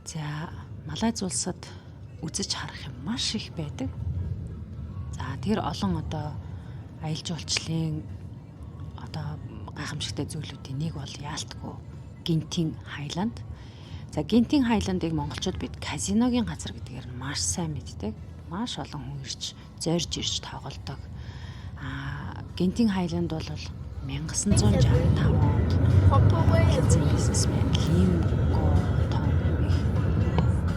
За, Малайз улсад үзэж харах юм маш их байдаг. За, тэр олон одоо аялал жуулчлалын одоо гайхамшигтай зүйлүүдийн нэг бол яалтгүй Гентинг Хайланд. За, Гентинг Хайландыг монголчууд бид казиногийн газар гэдгээр нь маш сайн мэддэг. Маш олон хүн ирж, зорж ирж тоглодог. Гентинг Хайланд бол 1965 онд Малайзын бизнесмен Лим Го Тонг хэмээх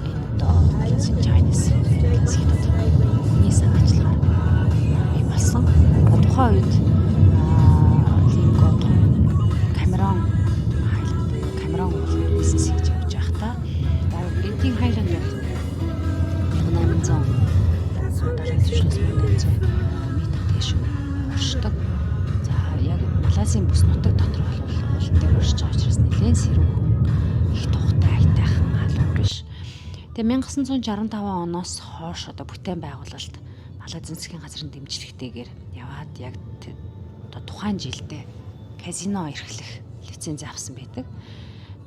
энэ одоо Малайзын Chinese, Малайз хятад хүний санаачлагаар бий болсон. Тухайн үед Лим Го Тонг Камерон Хайланд буюу Камерон уулын бизнес хийж явж байхдаа Гентинг Хайланд бол 1870 түвшнээс 1800 м дээш оршдог. За, яг Малайзын бүс нутаг дотор бол уулан дээр оршиж байгаа учраас нэлээд сэрүүхэн, их тухтай, аятайхан, халуун биш. Тэгээ 1965 оноос хойш одоо бүтээн байгуулалт Малайзын засгийн газрын дэмжлэгтэйгээр яваад яг одоо тухайн жилдээ казино эрхлэх лиценз авсан байдаг.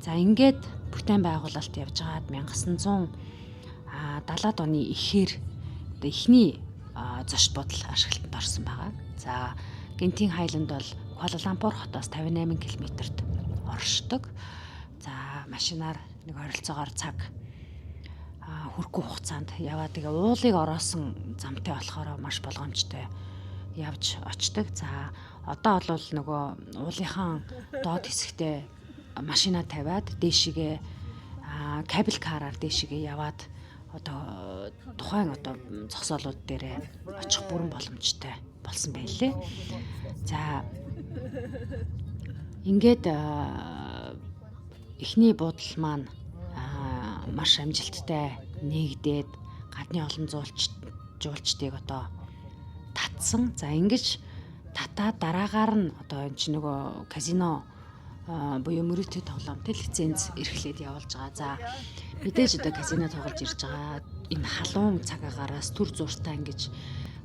За, ингээд бүтээн байгуулалт явж байгаад 1970-ад оны ихээр одоо эхний зочид буудал ашиглалтанд орсон байгаа. За, Гентинг Хайланд бол Куала-Лумпур хотоос 58 км-т оршдог. За, машинаар нэг ойролцоогоор цаг хүрэхгүй хугацаанд яваад, тэгээ уулыг ороосон замтай болохоор маш болгоомжтой явж очдог. За, одоо бол нөгөө уулынхаа доод хэсэгтээ машина тавиад дээшигээ cable car аар дээшигээ яваад одоо тухайн одоо зогсоолууд дээрээ очих бүрэн боломжтой болсон байлээ. За, ингээд эхний буудал маань маш амжилттай нээгдээд гадны олон жуулчдыг одоо татсан. За, ингэж татаад дараагаар нь одоо энэ чинь нөгөө казино буюу мөрөөдийн тоглоомтой лиценз эрхлээд явуулж байгаа. За, мэдээж одоо казино тоглож ирж байгаа энэ халуун цаг агаараас түр зууртаа ингэж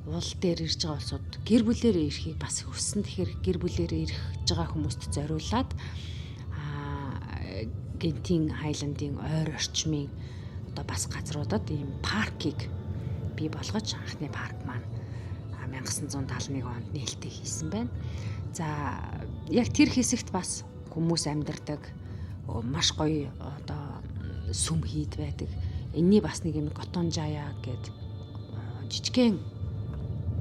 уул дээр ирж байгаа улсууд гэр бүлээрээ ирэхийг бас хүссэн. Тэгэхээр гэр бүлээрээ ирэх гэж байгаа хүмүүст зориулаад Гентинг Хайландын ойр орчмын одоо бас газруудад ийм паркийг бий болгож анхны парк маань 1971 онд нээлттэй хийсэн байна. За, яг тэр хэсэгт бас хүмүүс амьдардаг, маш гоё одоо сүм хийд байдаг. Энийний бас нэг юм Готонжая гээд жижигхэн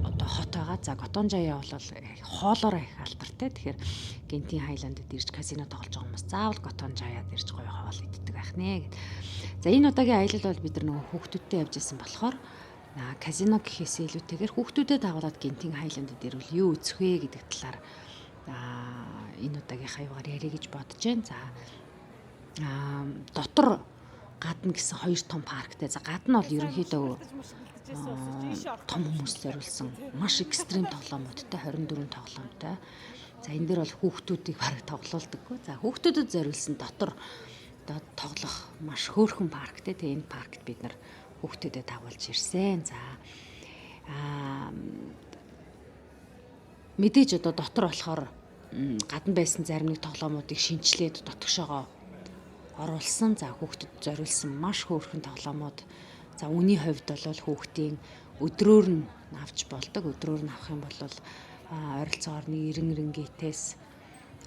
одоо хот байгаа. За, Готонжая бол хоолоороо их алдартай. Тэгэхээр Гентинг Хайландд ирж казино тоглож байгаа хүмүүс заавал Готонжаяад ирж гоё хоол иддэг байх нэ гэд. За, энэ удаагийн аялал бол бид нар нөгөө хүүхдүүдтэй явж исэн болохоор казино гэхээсээ илүүтэйгээр хүүхдүүдэд дагуулад Гентинг Хайландд ирвэл юу үзэх вэ гэдэг талаар энэ удаагийнхаа югаар ярих гэж бодож байна. За, дотор гадна гэсэн хоёр том парктай. За, гадна бол ерөнхийдөө том хүмүүс зориулсан маш extreme тоглоомуудтай, 24 тоглоомтой. За, энэ дээр бол хүүхдүүдийг бараг тоглуулдаггүй. За, хүүхдүүдэд зориулсан дотор одоо тоглох маш хөөрхөн парктай. Тэгээ энэ паркт бид нар хүүхдүүдэд дагуулж ирсэн. За, мэдээж одоо дотор болохоор гадна байсан зарим нэг тоглоомуудыг шинэчлээд дотгошоогоо оруулсан. За, хүүхдэд зориулсан маш хөөрхөн тоглоомууд. За, үнийн хувьд бол хүүхдийн өдрөөр нь авч болдог. Өдрөөр нь авах юм бол ойролцоогоор нэг 90 рингитээс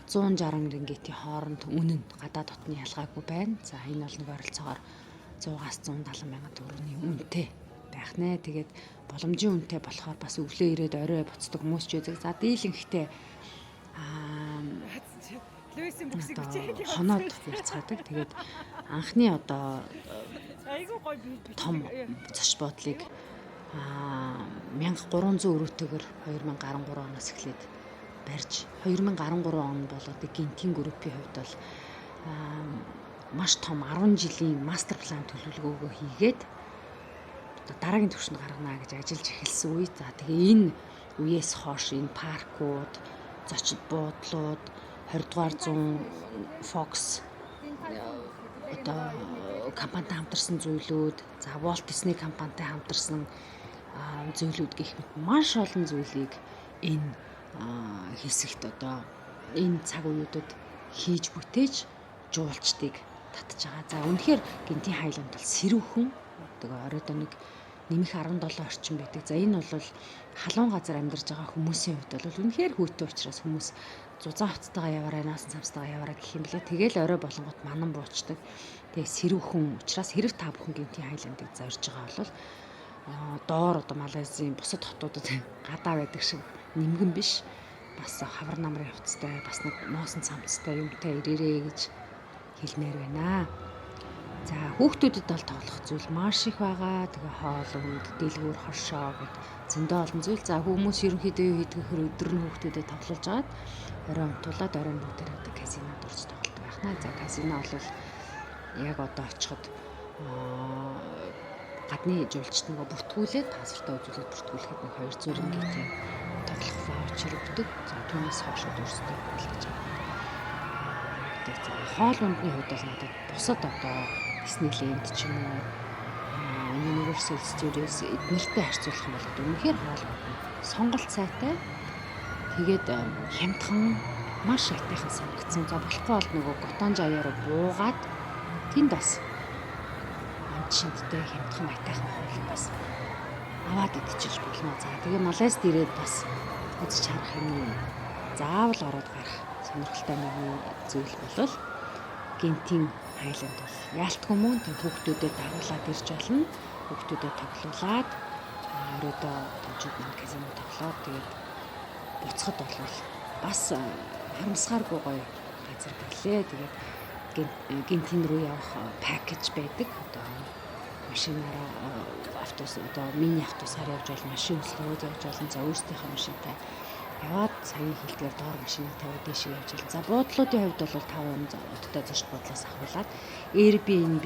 160 рингитийн хооронд үнэ нь гадаа дотны ялгаагүй байна. За, энэ бол нэг ойролцоогоор 100-аас 170 мянган төгрөгийн үнэтэй байх нэ. Тэгээд боломжийн үнэтэй болохоор бас өглөө ирээд орой буцдаг хүмүүс ч үзэг. За, дийлэнхтэй Луисын бүксийг одоо бичээх хоноод явцгаадаг. Тэгээд анхны одоо Айгуу гоё би том зочид буудлыг 1300 өрөөтэйгээр 2013 оноос эхлээд барьж, 2013 он бол одоо Гентинг группийн хувьд бол маш том 10 жилийн мастер план төлөвлөгөөгөө хийгээд одоо дараагийн түвшинд гаргана гэж ажиллаж эхэлсэн үе. За, тэгээ энэ үеэс хойш энэ паркууд, зочид буудлууд, 20 дугаар зуун Fox одоо компанитай хамтарсан зүйлүүд, за, Walt Disney компанитай хамтарсан зүйлүүд гэх мэт маш олон зүйлийг энэ хэсэгт одоо энэ цаг үеүүдэд хийж бүтээж жуулчдыг татж байгаа. За, үнэхээр Гентийн Хайланд бол сэрүүхэн. Тэгээ оройдоо нэг нэмэх 17 орчим байдаг. За, энэ бол халуун газар амьдарч байгаа хүмүүсийн хувьд бол үнэхээр хүйтэн учраас хүмүүс зузаан хувцастайгаа яваарай, ноосон цамцтайгаа яваарай гэх юм блэ. Тэгээл орой болонгот манан буучдаг. Тэгээ сэрүүхэн учраас хэрэг та бүхэн Гентийн Хайландыг зорж байгаа бол доор одоо Малайзийн бусад хотуудад гадаа байдаг шиг нимгэн биш. Бас хавар намрын хувцастай, бас нэг ноосон цамцтай юмтай ирээрээ гэж хэлмээр байна. За, хүүхдүүдэд бол тоглох зүйл маш их байгаа. Тэгээ хоол унд, дэлгүүр, хоршоо гэд зөндөө олон зүйл. За, хүмүүс ерөнхийдөө юу хийдэг гэхээр өдөр нь хүүхдүүдэд тоглуулж агаад орой унтуулад оройн бүгдээр одоо казинод орж тоглолт байх наа. За, казино бол яг одоо очиход гадны жуулчид нөгөө бүртгүүлээд, паспортоо үзүүлээд бүртгүүлэхэд нэг 200 рингитийн тоглох voucher өгдөг. За, түүнээс хойш өөрсдөө байлгаж авдаг. За, хоол ундны хувьд бол надад бусад одоо Disneyland ч юм уу, Universal Studios эднэртэй харьцуулах юм бол үнэхээр хоол унд нь сонголт сайтай. Тэгээд хямдхан, маш айтайхан сонгогдсон. За, болохгүй бол нөгөө Gohtong Jaya руу буугаад тэнд бас амт шинттэй хямдхан айтайхан хоол бас аваад идчихэж болно. За, тэгээ Малайзд ирээд бас үзэж харах юм заавал ороод гарах сонирхолтой нэгэн зүйл бол Гентийн Хайланд бол яалтгүй мөн тэг хүүхдүүдэд дагуулад ирж болно. Хүүхдүүдэд тоглуулад оройдоо томчууд маань казино тоглоод тэгээд буцахад бол бас харамсахааргүй гоё газар гэлээ. Тэгээд Гентийн рүү явах package байдаг. Одоо машинаараа, автобус, одоо мини автобусаар явж болно, машин хөслөгөөд явж болно. За, өөрсдийнхөө машинтай яваад саяын хэлдгээр доор машиныг тавиад дээшээ явж болно. За, буудлуудын хувьд бол 5 одтой зочд буудлаас ахуулаад Airbnb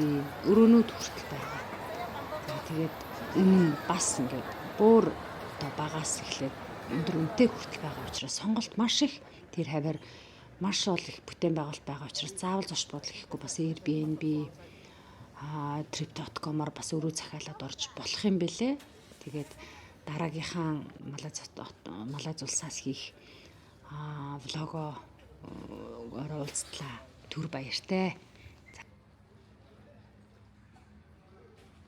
өрөөнүүд хүртэл байгаа. За, тэгээд энэ бас ингээд бүр одоо багаас эхлээд өндөр үнэтэй хүртэл байгаа учраас сонголт маш их. Тэр хавар маш ол их бүтээн байгуулалт байгаа учраас заавал зочд буудал гэхгүй бас Airbnb, trip.com-оор бас өрөө захиалаад орж болох юм бэлээ. Тэгээд дараагийнхаа Малайз улсаас хийх vlog оо орой уулзтлаа. Түр баяртай.